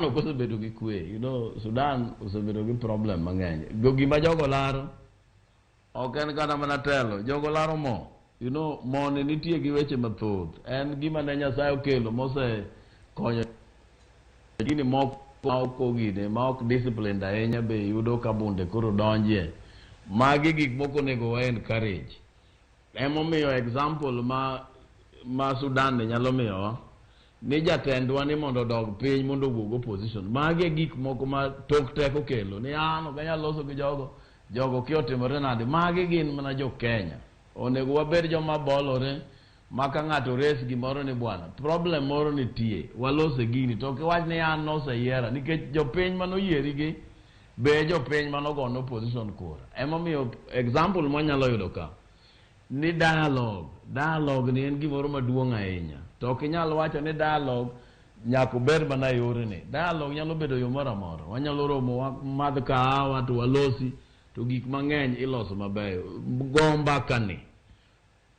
Ok osebedo gi kwe. Sudan osebedo gi problem mang'eny. Go gima jogo laro ok en kata mana telo, jogo laro mo. Mo ni nitie gi weche mathoth. En gima ne Nyasaye okelo mose konyo gini moko ma ok ogine, ma ok disciplined ahinya be yudo ka bunde koro donjie. Magi gik moko onego wa encourage. Emomiyo example ma Sudan ni nyalo miyowa ni jatendwa ni mondo odog piny mondo owuog opposition. Magi e gik moko ma tok teko kelo ni an ok anyal loso gi jogo, jogo kia otimore nade. Magi gin mana jo Kenya. Onego wabed joma bolore ma ka ng'ato res gimoro ni bwana, problem moro nitie, walose gini. To ok iwach ni an noseyiera nikech jopiny manoyieri gi be jopiny manogone opposition kura. Emomiyo example mwanyalo yudo ka ni dialogue, dialogue ni en gimoro maduong' ahinya. To ok inyal wacho ni dialogue nyaka obed mana e yorni. Dialogue nyalo bedo yo moro amora. Wanyalo romo wamadh kahawa to walosi to gik mang'eny iloso mabeyo. Go mbaka ni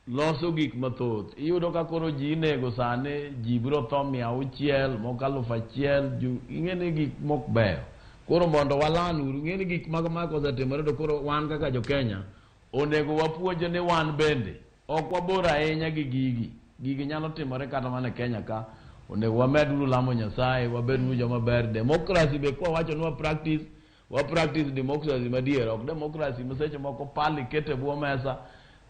loso gik mathoth. Iyudo ka koro ji inego sani, ji biro tho 600, moko 1000, ing'e ni gik mok beyo. Koro mondo walan uru, ing'e ni gik mag ma kosetimore to koro wan kaka jo Kenya onego wapuonj ni wan bende ok wabor ahinya gi gigi. Gigi nyalo timore kata mana e Kenya ka. Onego wamed uru lamo Nyasaye, wabed uru joma ber. Democracy be kwa wacho ni wa practice democracy madier, ok democracy ma seche moko pali kete bwo mesa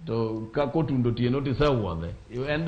to ka kotundo otieno tisewuodhe. En